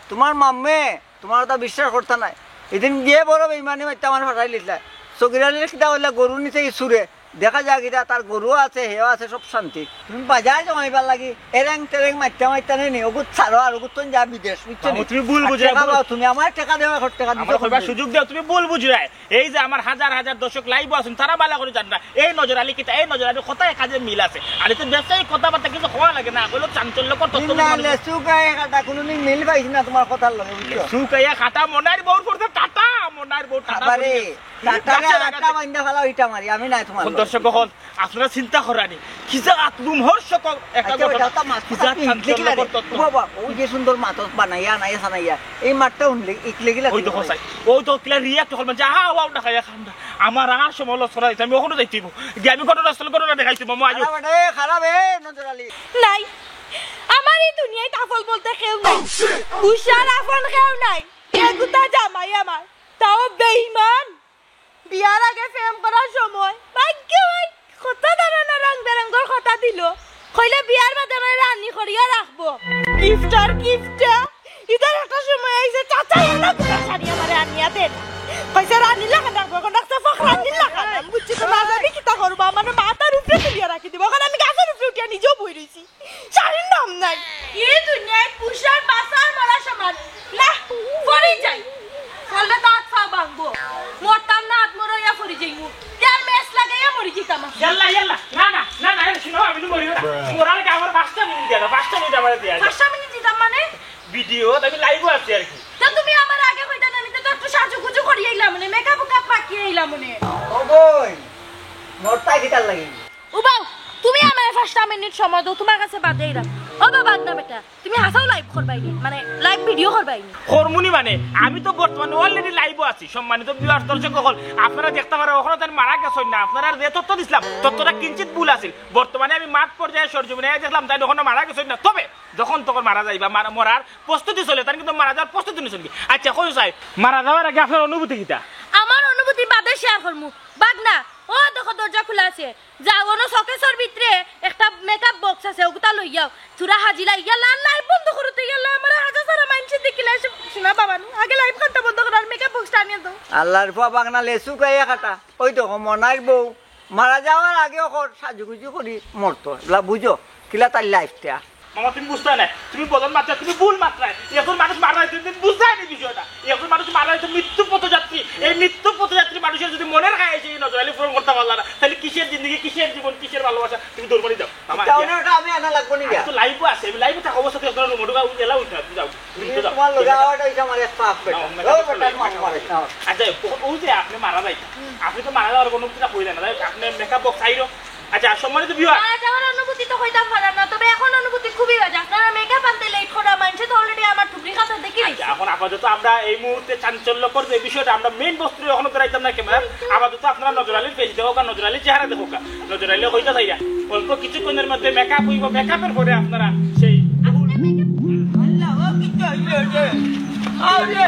তোমার মাম্মে তোমার কথা বিশ্বাস করতা নায়। এদিন গিয়া বড় বেইমানি মারতে আমার ফাটাই লিখলা। সগির আলীর কিতা কইলা, গরু নিছে ই চুরে। দেখা যায় কিতা, তার গরুও আছে, হেও আছে, সব শান্তি। তুমি বাজার জমাইবার লাগি এরেং তেরেং মারতে মারতে নে নি, ওগুত ছাড়ো আর ওগুত তো যা বিদেশ, বুঝছো নি? মামু, তুমি ভুল আর বুঝরায়, টেকা ভুল। পাও তুমি, আমার টেকা দেওয়া, এখন টেকা দিতে আমার কইবার হবে। সুযোগ দেও, তুমি ভুল বুঝরায়। এই যে আমার হাজার হাজার দর্শক live ও আছইন, তারা ভালা করি জানরা। এই নজর আলী কিতা, এই নজর আলী কথায় কাজে মিল আছে। আর এতে ব্যবসায়িক কথাবার্তা কিছু কওয়া লাগে না, কইলো চাঞ্চল্যকর তথ্য ইন্না মানুষ। লেসু গায়ে কাটা, কোনোদিন মিল পাইছি না তোমার কথার লগে, বুঝছো? লেসু গায়ে কাটা, মনাইর বউর পড়ছে টাটা, মনাইর বউ টাটা আবারে, পড়ি গেছে। টাটারে গাছে আটা লাগাতে। বাইন্দা ফালাও ইটা মারি, আমি নাই তোমার কোন লগে। দর্শক অকল, আপনারা চিন্তা করা নি। কি যে আত্মুম হর সকল, একটা আচ্ছা, ঘটনা। ওটা তো মাছ কি যে খালি চাঞ্চল্যকর ইডলি কিলা রে? তথ্য। বাবা, ওই যে সুন্দর মাছ বানাইয়া, আনাইয়া, সানাইয়া। এই মাঠটা উনলে, ইকলে গিলা ওই দেখো ভাই। চাই। ওই তো কিলা react হল, মানে, আহা, ওয়াও, না খাইয়া খাম না। আমার আর সময় loss করা হইছে, আমি ওখানে যাইতে হইব। গিয়ে আমি ঘটনাস্থল ঘটনা দেখাইছি, মামু, আইও। খারাপ রে, খারাপ রে, নজর আলী। নাই, আমার এই দুনিয়াত আফল বলতে কেউ নাই। উষার আফল কেউ নাই। এগুতা জামাই আমার, তাও বেইমান। বিয়ার আগে প্রেম করার সময় ভাগ্য ভাই কত ধরনের রং বেরঙ্গর কথা দিল। কইলে বিয়ার বাদে আমারে রানী করিয়া রাখবো। Gift আর gift। ইদার একটা সময় আইছে, চাচা এলা করে শাড়ি আমারে আনিয়া দেন। কইছে রানী লাখান রাখবো, এখন রাখছে ফখরানির লাখান। আমি বুঝছি তো না জানি কিতা করবো, আমারে মাথার উপরে তুলিয়া রাখি দিব। এখন আমি গাছের উপরে উঠিয়া নিজেও বই রইছি। শাড়ির নাম নাই। এই দুনিয়ায় পুষার বাসার মরা সমান। না, পড়ি যাই। বললে তো আত পা ভাঙবো। মরতাম না, আত মরইয়া পড়ি যাইমু। কে ইয়াল্লা, ইয়াল্লা, না, না, না, না, এরে শুনো, আমি তো মরি না। মরার আগে আমার পাঁচটা মিনিট দিয়া দাও, পাঁচটা মিনিট আমারে দিয়া দাও। পাঁচটা মিনিট দিতাম মানে? ভিডিও, আমি লাইভও আছি আর কি। তে তুমি আমারে আগে কইতা না, নি তো একটু সাজুগুজু করি আইলাম নে, মেকআপ উকআপ মাখি আইলাম নে। ও বইন, মরতায় কিতার লাগি? উবাও, তুমি আমারে পাঁচটা মিনিট সময় দেও, তুমার কাছে বাদে আইরাম। ও বাবা, না বেটা, তুমি হাছাউ লাইভ করবায়নি, মানে লাইভ ভিডিও করবায়নি। করমুনি মানে, আমি তো বর্তমানে already লাইভও আছি। সম্মানিত ভিউয়ার্স, দর্শক অকল, আপনারা দেখতা পাররা, অখনো তাইন মারা গেছইন না। আপনারারে যে তথ্য দিছলাম, তথ্যটা কিঞ্চিত ভুল আছিল। বর্তমানে আমি মাঠ পর্যায়ে সরজমিনে আইয়া দেখলাম, তাইন অখনো মারা গেছইন না। তবে যখন তখন মারা যাইবা, মারা, মরার প্রস্তুতি চলে, তাইন কিন্তু মারা যাওয়ার প্রস্তুতি নিছইন কি? আচ্ছা, কই চাই, মারা যাওয়ার আগে আপনার অনুভূতি কিতা? আমার অনুভূতি বাদে শেয়ার করমু। বাদ না, ও দেখো দরজা খোলা আছে। যাও, অনো শোকেসর ভিতরে একটা মেকআপ বক্স আছে, ওগুতা লইয়াও। থুড়া হাজিলা, ইয়াল্লা, আর লাইভ বন্ধ করো তো, ইয়াল্লা, আমার হাজা সারা মাইনষে দেখিলে এসে, শোনা বাবা নু, আগে লাইভ করতে বন্ধ করো, আর মেকআপ বক্সটা আনিয়া দাও। আল্লার ফুয়া বাগনা লেসু খাইয়া খাটা, ওই দেখো মনাইর বউ মারা যাওয়ার আগে অখন সাজুগুজু করি মরতো, এগুলা বুঝো, কিলা তার লাইফটা। মামা, তুমি বুঝতায় না, তুমি বদন মাত্রা, তুমি ভুল মাত্রায়। একজন মানুষ মারা যাইতে তুমি বুঝতায় নি বিষয়টা। একজন মানুষ মারা যাইতে মৃত্যু পথযাত্রী, এই মৃত্যু পথযাত্রী মানুষের যদি মনের খায় সেই নজর আলী পূরণ করতে পারলা না, তাহলে কিসের জিন্দগি, কিসের জীবন, কিসের ভালোবাসা? তুমি দৌড় মারি দাও। মামা, তাহলে ইয়া, ওটা আমি আনা লাগবো নি আমি গা? তো লাইভও আছে, আমি লাইভে থাকা অবস্থাতে আপনারা রুমে ঢুকা এলাও হইতো না, তুমি যাও, তুমি তো যাও। তোমার লগে আওয়াটা হইছে আমার এক পাপ বেটা। না, অন্য ও কাজ বেটার করো, মামু মারে। না। আচ্ছা, ও, ও যে আপনি মারা যাইতেন, হুম। আপনি তো মারা যাওয়ার কোনো কিছু না কইলেন না, আপনি মেকআপ বক্স আইরো। আচ্ছা, সম্মানিত ভিউয়ার, মারা যাওয়ার অনুভূতি তো কইতাম পারলাম না, তবে এখন অনুভূতি খুবই বাজে। আপনারা মেকআপ আনতে লেট করা মানছে তো already আমার টুকরি খাতা দেখি আচ্ছা, এখন আপাতত আমরা এই মুহূর্তে চাঞ্চল্যকর যে বিষয়টা, আমরা মেইন বস্তুটা এখনো ধরাইতাম না ক্যামেরা। আপাতত আপনারা নজর আলীর পেজ দেখো, নজর আলীর চেহারা দেখো, নজর আলী হইতা চাইরা অল্প কিছুক্ষণের মধ্যে মেকআপ হইব, মেকআপের পরে আপনারা সেই আল্লাহ, ও কি তো হইল রে? আরে!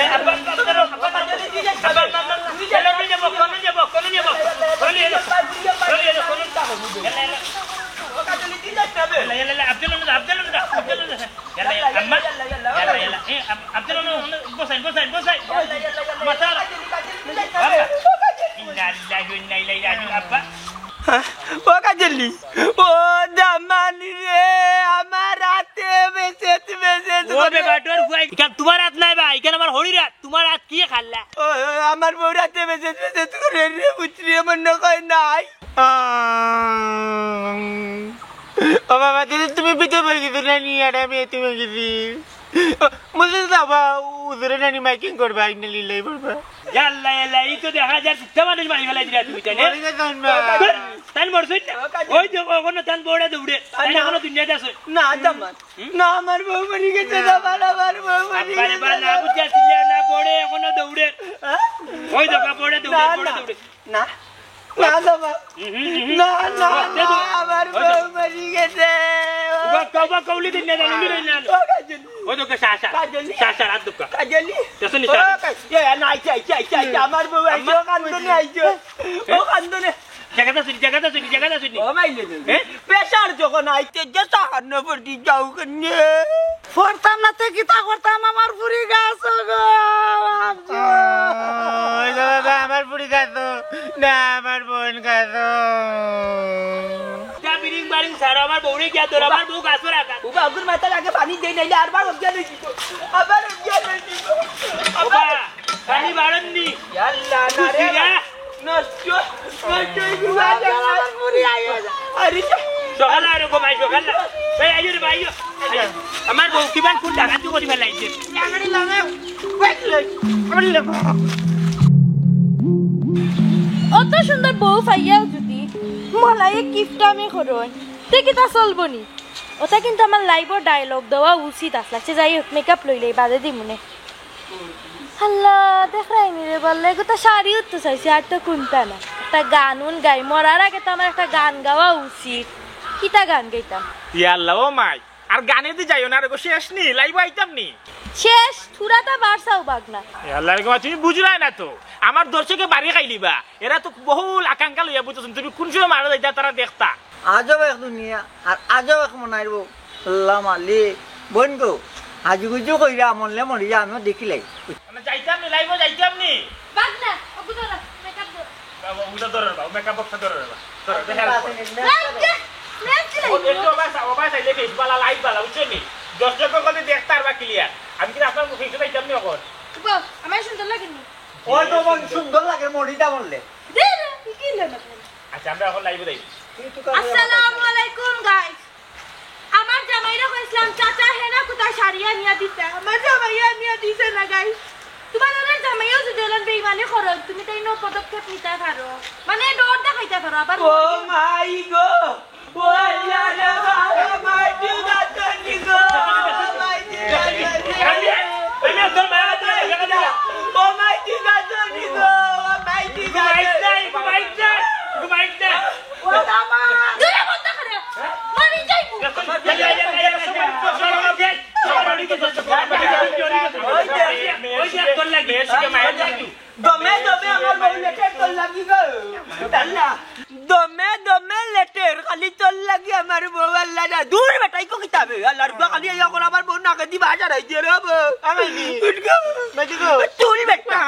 এ, আব্বা, আব্বা, আব্বা, আব্বা, আব্বা, আব্বা, আব্বা, কোনে যাব, কোনে যাব, কোনে যাব? কোনে যাব? কোনে যাব? কোনে যাব? এলা, এলা। এলা, এলা, এলা, আব্দুল আমিন, আব্দুল আমিন, আব্দুল আমিন। এলা, এলা, আম্মা। এলা, এলা। এ, আব-, আব্দুল আমিন, বসাই, বসাই, বসাই। মাথা। আব্বা। ইন্না লিল্লাহি ওয়া ইন্না ইলাইহি রাজিউন, আব্বা। ও কাজলি, ও দামানি রে, আমার হাতে মেসেজ, মেসেজ ও করে। বেবাটর ফুয়া, ইখান তোমার হাত নায় বা, ইখান আমার হরির হাত, তোমার হাত কিয়ে খাল্লা? ও, ও, আমার বউর হাতে মেসেজ, মেসেজ করে রে, বুঝলি, এমন না কয় নাই। আহ, ও বাবা, দিদি, তুমি বিধবা অই গেছো না নি, আর আমি এতিম অই গেছি। ও, বুঝলি তো বাবা, হুজুরে নানি মাইকিং করবা, ইন্না লিল্লাহি পড়বা। ইয়াল্লা, ইয়াল্লা, ই তো দেখা যার দুইটা মানুষ মারি ফেলাই দিলা তুমি, তাই না? মরে গেছে, আনবা। তাই মরছইন না? ওই যে, ওখানে তান বউটা দৌড়ে, তাই না? এখনো দুনিয়াতে আছে। না, জামাই। হুম? না, আমার বউ মরে গেছে, না। জামাই, আমার বউ মরে আব্বারে গেছে। বা না বুঝা ছিল না, বউটা এখনো দৌড়ে। হ্যাঁ? ওই দেখো, বউটা দৌড়ে, না, বউটা না। দৌড়ে। না, না, জামাই। হুম, হুম, হুম, হুম। না, না, ওই না, দেখো। আমার ওই বউ দেখো। মরে গেছে। উবা, উবা, কউলি দিন না, জানি না। ও কাজলি। ওই দেখো, সা, সা। কাজলি। সা, সা, রাত দুঃখ। কাজলি। দেখছো নি, ও সা? কাজ-, এ, না, আইছে, আইছে, আইছে, আইছে, আমার বউ আইছে, আম্মা? ও কান্দনে আইছে। ও কান্দনে। জাগাত আছইন নি, জাগাত আছইন নি, জাগাত আছইন নি। ও মাইলে নে। হ্যাঁ? প্রেশার যখন আইতে যে সাহায্য করতে যাও কেনে? পড়তাম না তে কিতা করতাম, আমার ফুরি গাছ গো, বাপ গো। ওই গো বাবা, আমার ফুরি গাছ না, আমার বোন গাছ। যা বিরিং বারিং সারো, আমার বউরে গিয়া ধরো, আমার বউ গাছ রাখা। ও বাবুর মাথার আগে পানি দেই, নাইলে আরবার অজ্ঞান হয়ে দিব। আবার অজ্ঞান হয়ে দিব। ও বা, পানি বাড়াননি। ইয়াল্লা, না রে। খুশি না? নষ্ট, নষ্ট হয়ে গেল। আমার ফুরি আইয়ে যা। আরে যা। সকালে আর এরকম আই, সকালে। এই, আইও রে ভাই, আইও। আইও। আমার বউ কিমান ফুল ডাকাতি করি ফেলাইছে। লাগানি লাগাও। ওই, ওই, ওই, ওই। অত সুন্দর বউ পাইয়াও যদি মলায়ে কিপটামি করইন, তে কিতা চলবো নি? ওটা কিন্তু আমার লাইভর ডায়লগ দেওয়া উচিত আসলে। আচ্ছা, যাই হোক, মেকআপ লইলেই বাদে দিমুনে। আল্লাহ, দেখরায়নি রে বাল্লা, এগু তো শাড়ি উঠতে চাইছি, আর তো কুনটা না। একটা গান উন গাই, মরার আগে তো আমার একটা গান গাওয়া উচিত। কিতা গান গাইতাম? ইয়া আল্লাহ, ও মাই, আর গানে দি যাইও না রে গো, শেষ নি, লাইভ আইতাম নি। শেষ, থুড়াটা বাড়ছাও বাগ না। এ আল্লাহ রে গো, তুমি বুঝরায় না তো, আমার দর্শকে বাড়ি খাইলিবা, এরা তো বহুল আকাঙ্ক্ষা লইয়া বুঝতেছেন, তুমি কোন সময় মারা যাইতা তারা দেখতা। আজব এক দুনিয়া, আর আজব এক মনাইর বউ। আল্লাহ মালিক, বোন গো, হাজুগুজু কইরা মরলে মরি যা, আমিও দেখিলাই। মানে যাইতাম নি, লাইভও যাইতাম নি। বাদ না, ওগু ধরো, মেকআপ ধরো। বাবা, ওগুলো ধরো রে বাবা, মেকআপ বক্সটা ধরো রে বাবা। ধরো, দেখা যাবে। লাইভ দে, লাইভ দে, ও, লাইভ দে। একটু ওবা সা-, ওবা সাইলে Facebook বালা, লাইভ বালা, বুঝছো নি? দশ জন করে দেখতে পারবা ক্লিয়ার। আমি কিন্তু আপনার মুখে একটু যাইতাম নি এখন। বাহ, আমার সুন্দর লাগে নি। ওই তো বোন, সুন্দর লাগে, মরি যা মরলে। দে রে, কি কিনলে? আমরা এখন লাইভে যাই। আসসালামু আলাইকুম গাইস। আমার জামাইরে কইছিলাম চাচা হেনা কুতা শাড়ি আনিয়া দিতা, আমার জামাই আনিয়া দিছে না গাইস। তোমার আমার জামাইও যদি ওলান বেইমানি করো, তুমি তাই নো পদক্ষেপ নিতে পারো, মানে ডর দেখাইতে পারো। আবার ও মাই গো, ও আল্লাহ রে বাবা, মাই তুই বাঁচানি গো, ও মাই তুই বাঁচানি। ও মাই তুই বাঁচানি গো, ও মাই তুই বাঁচানি। দূরে বন্ধ করে। মারি যাইবো। দমে দমে আমার বউ লেটের তোর লাগি গো। আল্লাহ। দমে দমে লেটের খালি তোর লাগি আমার বউ আল্লাহ না। দূর বেটা, ইকো কিতাবে। আল্লাহর বউ খালি ইয়া করে আমার বউ নাকে দি বাজার আই দিয়ে রে বউ। আমি নি। উঠ গো। বেটি গো। তুই বেটা।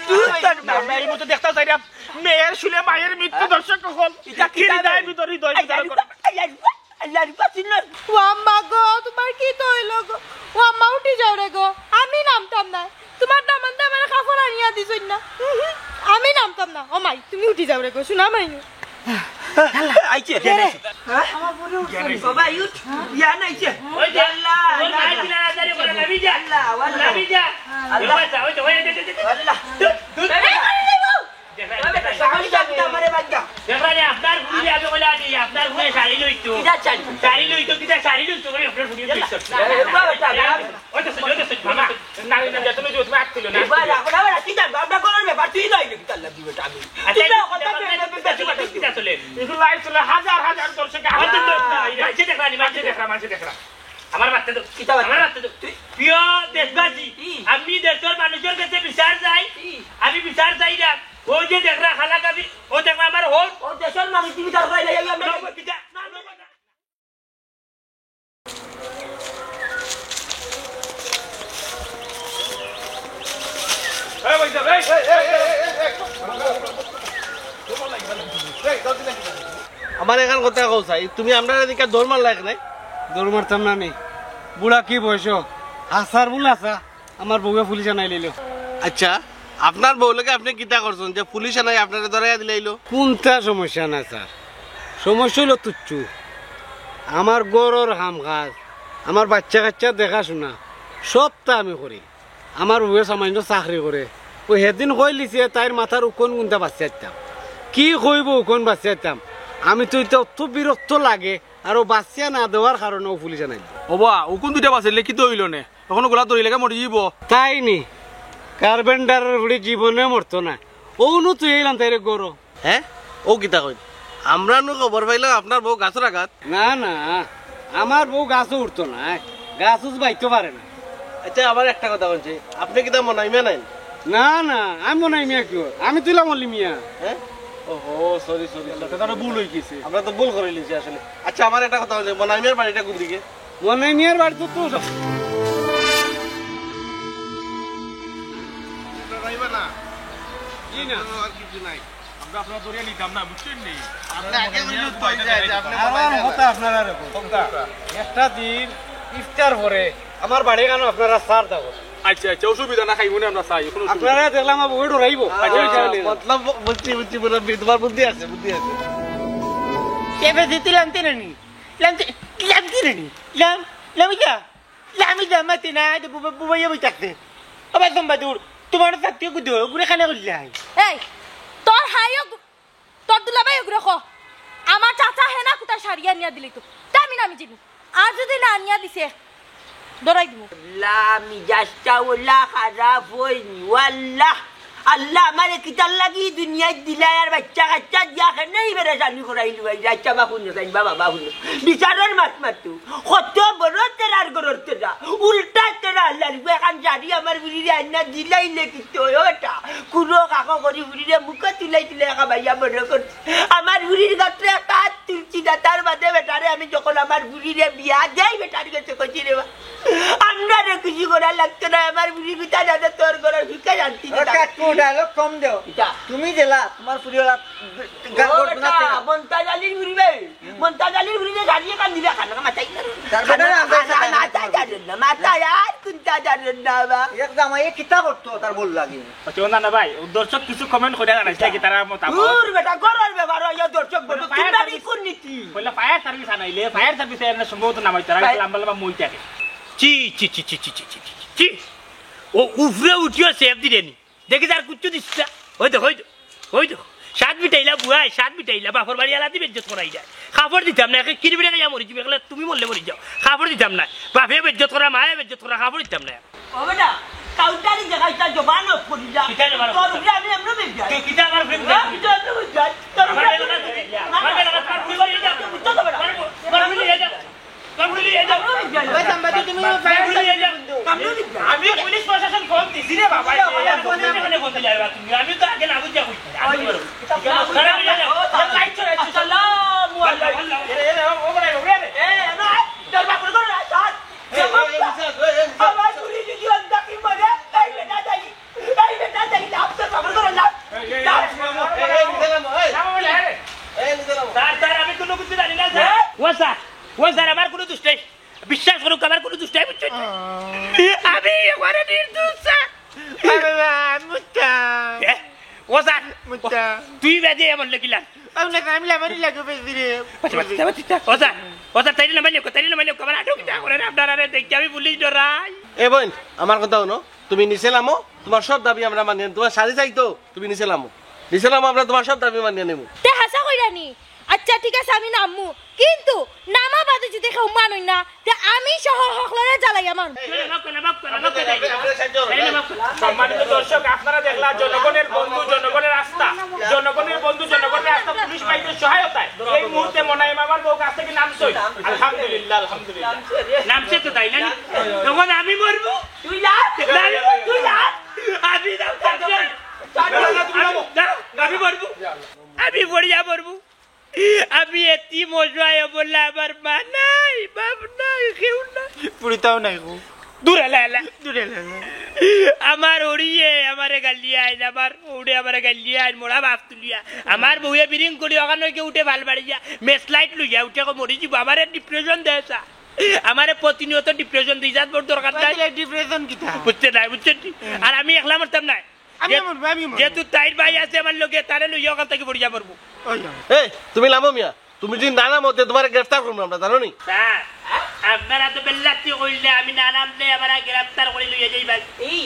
তুই তোর না, এই মতো দেখতাও চাই রে। মেয়ের শুলে মায়ের মৃত্যু, দর্শক হল। এটা কি হৃদয় ভিতর, হৃদয় ভিতর করে। আল্লাহর বউ, আল্লাহর বউ, শুনো। ও আম্মা গো, তোমার কিতা অইলো গো? ও আম্মা, উঠি যাও রে গো, আমি নামতাম না। তোমার দামান্দে আমার কাপড় আনিয়া দিছইন না, আমি নামতাম না। ও মাই, তুমি উঠি যাও রে গো, শোনা মাই। আইছে। হ্যাঁ? বাবা, উঠ। ইয়া নাইছে। ওই যে, আল্লাহ, ওই আল্লাহ। নাইছে না, আল্লাহ, আল্লাহ। নামি যা। আল্লাহ, আল্লাহ। নামি যা। আল্লাহ। ওই তো, ওই, ওই, ওই, ওই। আল্লাহ। দূর, দূর। এই, এই, এই, এই, এই। দেখরা, দেখরা, দেখরা। সামনে যাবি তো আমারে বাদ দা। দেখরা রে, আপনার ফুড়িরে আমি কইলা আনি, আপনার ফুড়িয়ে শাড়ি লইতো। কিতা শাড়ি? শাড়ি লইতো, কিতা শাড়ি লইতো, করে আপনার ফুড়িয়ে লইতো। এ, বাবা, তা না। ওই তো, ওই তো, মামা। না, না, না, তুমি, তুমি আগ তুলো না। এবার এখন আবার কিতা, আমরা করার ব্যাপার, তুই লইলি কিতা লাগি বেটা আমি। আচ্ছা, কিতা কথা, কিতা, কিতা, কিতা চলে? এগুলো live চলে, হাজার হাজার দর্শক, আমার তো দোষ নাই। মাঝে দেখরা নি, মাঝে দেখরা, মাঝে দেখরা। আমার মারতে দাও। কিতা মারতে? আমার মারতে দাও। তুই প্রিয় দেশবাসী, কি? আমি দেশের মানুষের কাছে বিচার চাই। কি? আমি বিচার চাই না। ওই যে দেখরা খালা কাবি, ও দেখরা আমার হোক। ও দেশের মানুষ তুমি তার কইলে এই আমরা না, কিতা? না, না, না। এই ভাই সাহেব, এই, এই, এই। আমার এখান কথা কও চাই, তুমি আমরারে দিকে দৌড় মারলা কেনে? দৌড় মারতাম না নি। বুড়া কি বয়স? হাসার বুল হাসা। আমার বউয়ে পুলিশ আনাই লইল। আচ্ছা, আপনার বউ লগে আপনি কিতা করছেন যে পুলিশ আনাই আপনারে ধরাইয়া দিলাইলো? কোনটা সমস্যা না স্যার, সমস্যা অইলো তুচ্ছু। আমার ঘরর কাম কাজ, আমার বাচ্চা কাচ্চা দেখাশোনা, সবতা আমি করি। আমার বউয়ে সামান্য চাকরি করে। ও হেদিন কইলিছে তাইর মাথার উকন গুনতা বাঁচিয়া দিতাম। কি কইবো উকন বাঁচিয়া দিতাম? আমি তো ইতা অত বিরক্ত লাগে, আর ও বাঁচিয়া না দেওয়ার কারণে ও পুলিশ আনাইল। ওবা, উকুন দুইটা বাঁচাইলে কিতা অইলো নে? অখন গলা ধরি লেগে মরি যাইবো। তাই নি? কার্পেন্টারের ফুড়ি জীবনে মরতো না। অউ নু তুই এইলাম তাইরে গরো। হ্যাঁ? ও কিতা কইন? আমরা নু খবর পাইলাম আপনার বউ গাছর আগাত। না, না, আমার বউ গাছো উঠতো না, গাছ উছ বাইতো পারে না। আচ্ছা, আমার একটা কথা কইন চাই, আপনে কিতা মনাইমিয়া নাইন? না, না, আমি মনাইমিয়া কিওর? আমি তো অইলাম অলি মিয়া। হ্যাঁ? ওহো, sorry, sorry, sorry। তার ভুল অই গেছে। আমরা তো ভুল করিলিছি আসলে। আচ্ছা, আমার একটা কথা কইন চাই, মনাইমিয়ার বাড়িটা কোন দিকে? মনাইমিয়ার বাড়ি তো, তো আপনারা আইবা না? জি না। আর কিছু নাই। আমরা আপনারা ধরিয়া নিতাম না, বুঝছইন নি? আপনি আগে বললে তো হয়ে যায় যে আপনি আমার বলেন না। কথা আপনারা রাখুন। একটা দিন ইফতার পরে আমার বাড়ি কেন আপনারা সার দাও। আচ্ছা, আচ্ছা, অসুবিধা না, খাইমুনে আমরা চাই, কোনো অসুবিধা আপনারা নাই। দেখলাম আমার বউয়ে ডরাইবো। আচ্ছা, আচ্ছা, আচ্ছা। মতলব বুঝছি, বুঝছি, মুরব্বি, তোমার বুদ্ধি আছে, বুদ্ধি আছে। কে বেশি তুই লামতে নানি? লামতে, লামতে নানি? লাম, লামি যা। লামি যা, মাতে না, এটা বুবা, বুবাইয়া বই থাকতে। আবার সম্বা দূর, তোমার থাকতে গুদো, গুড়ে খানা করলাই। এই, তোর হাইও গু-, তোর দুলাভাই ওগুরে ক। আমার চাচা হেনা কুতা শাড়ি আনিয়া দিলি তো। তা আমি নামি যিনি। আর যদি না আনিয়া দিছে, ডরাই দিমু। লা, মিজাজটা ওলা খারাপ অয়নি, ওয়াল্লাহ। আল্লাহ আমারে কিতার লাগি দুনিয়াত দিলাই আর বাচ্চা কাচ্চা দিয়া কেনে ই পেরেশানি করাইলু ভাই, আচ্ছা বা হুনো, তাই বাবা বা হুনো। বিচারর মাত মাতু। কত বড় তেরার গরর তেরা। উল্টা তেরা আল্লাহর উপরে এখান জারি আমার বুড়িরে আইনা দিলাইলে কিতা অয় ওটা। কুড়ো কাকো করি বুড়িরে মুখো তুলাই তুলাই খাবাইয়া বড় করছে। আমার বুড়ির গাত্রে একটা হাত তুলছি না, তার বাদে বেটারে আমি যখন আমার বুড়িরে বিয়া দেই, বেটার গেছে কইছি রে বা, আমরারে খুশি করা লাগতো না, আমার বুড়ি গুতা দাদা তোর ঘরে ভিক্ষা জানতি না। ও কাকু, dialogue কম দেও। কিতা? তুমি জেলা, তোমার ফুরিওলা ও বেটা, মন্তাজ আলীর বুড়ি বে। মন্তাজ আলীর বুড়ি যে গাড়ি এখান দিলে খানা মাথায়। তার মানে খানা, খানা মাথায় জানেন না, মাথায় আর কোনটা জানেন না বা। এক জামাইয়ে কিতা করতো তার বল লাগে। আচ্ছা, না, না ভাই, ও দর্শক কিছু comment করে জানাইছে কি তারা মতামত? দূর বেটা, ঘরর ব্যাপার, ওই দর্শক সার্ভিস আনাইলে, ফায়ার সার্ভিসে এমনি সম্ভবত নামাইতো না, লাম্বা লাম্বা মই থাকে। চি, চি, চি, চি। ও উপরে উঠিও সেফ দিলে নি। দেখি যার কুচ্ছু দিস না। ওই দেখো, ওই দেখো, ওই দেখো। সাত মিটাইলা বুয়াই, সাত মিটাইলা, বাপর বাড়ি আলাদি বেজ্জত করাই যায়। কাপড় দিতাম না, একে কিরবিরে গিয়া মরি যাবে, এগুলা তুমি মরলে মরি যাও। কাপড় দিতাম না। বাপে বেজ্জত করা, মায়ে বেজ্জত করা, কাপড় দিতাম না। ও বেটা, কাউন্টারি দেখাইতা জবান অফ করি যা। কিতা জবান অফ তোর করি যা? উপরে আমি এমনে বেজ্জত। তুই কিতা আমার ফ্রেন্ড? হ্যাঁ, তুই তো এমনে বেজ্জত। তোর আমার উপরে এলাকা আমি তুই, বেজ্জত। আমার এলাকা তুই বাড়ি যা। তুই বুঝতে হবে না। আমার, আমার ফ্রেন্ড যা। আমার ফ্রেন্ড যা। আমার বেজ্জত। ওই সাম্বাদি, তুমি ফায়ার সার্ভিস বন্ধু। আমি পুলিশ প্রশাসন ফোন দিছি রে বাবা। আমি তো আগে না বুঝিয়া কইছি। আমি বড়। সারা মিলে যাও। লাইট চলে, লাইট চলে। আসসালামু আলাইকুম। এ, এ, এ, ও বড়, ও বড়। এ, না, তোর বাপরে ধরে রাখ, ধর। আমার চুরি যদি অন্ধা কি মরে, এই বেটা যাই। এই বেটা যাই, লাভ তোর বাপরে ধরে লাভ। এই, এই, লাভ। এই, এই, নিচে নামো, এই। নামো বলে, আরে। এই, নিচে নামো। স্যার, স্যার, আমি কোনো কিছু জানি না, স্যার। ও স্যার, ও স্যার, আমার কোনো দোষ নাই। বিশ্বাস করুক, আমার কোনো দোষ নাই, বুঝছো? আমি একেবারে নির্দোষ, স্যার। বাবা, মুত্তা। এ? ও স্যার, মুত্তা। তুই বেজে এমন লেখিলা। আপনার আমি লামারি লাগে বেশি রে। বাচ্চা, বাচ্চা, বাচ্চা, বাচ্চা। ও স্যার, ও স্যার, তাইলে লামারি লেখো, তাইলে লামারি লেখো, আমার আটক যা করে রে, আপনারা রে দেখি আমি পুলিশ ডরাই। এ বোন, আমার কথা হুনো, তুমি নিচে নামো, তুমার সব দাবি আমরা মানিয়া নিমু। তুমার শাড়ি চাইতো, তুমি নিচে নামো। নিচে নামো, আমরা তুমার সব দাবি মানিয়া নিমু। তে হাছা কইরা নি? আচ্ছা, ঠিক আছে, আমি নামমু। কিন্তু নামা বাদে যদি কেউ মানইন না, তে আমি সহ হকলরে জ্বালাইয়া মারমু। সম্মানিত দর্শক, আপনারা দেখলা জনগণের বন্ধু, জনগণের আস্থা, জনগণের বন্ধু, জনগণের আস্থা, পুলিশ ভাইদের সহায়তায় এই মুহূর্তে মোনায়েম আমার বউ কাছ থেকে নামছইন। আলহামদুলিল্লাহ, আলহামদুলিল্লাহ। নামছে তো তাই না? তখন আমি মরবো। তুই যা, তুই যা। আমি নাম না, না, তুমি নামো। না, আমি মরবো। আমি মরিয়া মরবো। আমি এতিম অসহায় অবলা, আমার মা নাই, বাপ নাই, কেউ নাই। পুড়িতাও নাই গো। দূরে লা, লা। দূরে লা, লা। আমার ওড়িয়ে আমারে গালিয়াইন, আমার ওড়ে আমারে গালিয়াইন, মোরা বাপ তুলিয়া। আমার বউয়ে বিরিং করি ওখান হইকে উঠে ভাল বাড়ি যা, মেসলাইট লইয়া উঠে গো মরি যিবো, আমারে ডিপ্রেশন দেয় সা। আমারে প্রতিনিয়ত ডিপ্রেশন দেয়, যাত বড় দরকার নাই। তাইলে ডিপ্রেশন কিতা? বুঝতে নাই, বুঝছেন নি? আর আমি একলা মরতাম নাই। আমি যে-, মরবো, আমি মরবো। যেহেতু তাইর ভাই আছে আমার লগে, তারে লইয়া ওখান থেকে পড়িয়া মরবো। ওই যাও। এই, তুমি নামো মিয়া, তুমি যদি না নামো, তে তুমারে গ্রেফতার করমু আমরা, জানো নি? স্যার, আপনারা তো বেল্লাতি কইলে আমি না নামলে আমারে গ্রেফতার করি লইয়া যাইবা। এই।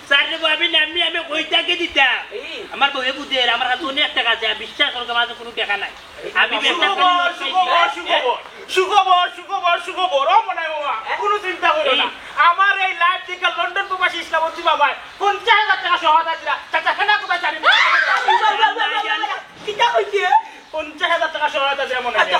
স্যার রে, আমি নামনি, আমি কইতাকে দিতাম। এই। আমার বউয়ে বুঝের, আমার কাছে অনেক টাকা আছে, আর বিশ্বাস করো, আমার কাছে কোনো টাকা নাই। আমি ব্যবসা করি, সুখবর, সুখবর, সুখবর, সুখবর, সুখবর, ও মনে হয় বাবা, কোনো চিন্তা করো না। এই। আমার এই লাইভ থেকে লন্ডন প্রবাসী ইসলামতি বাবায় পঞ্চাশ হাজার টাকা সহায়তা দিলা। চাচা, কেনা কোথায় জানি না। কিতা কইছে? পঞ্চাশ হাজার টাকা সহায়তা দিলা মনে হয়। আচ্ছা,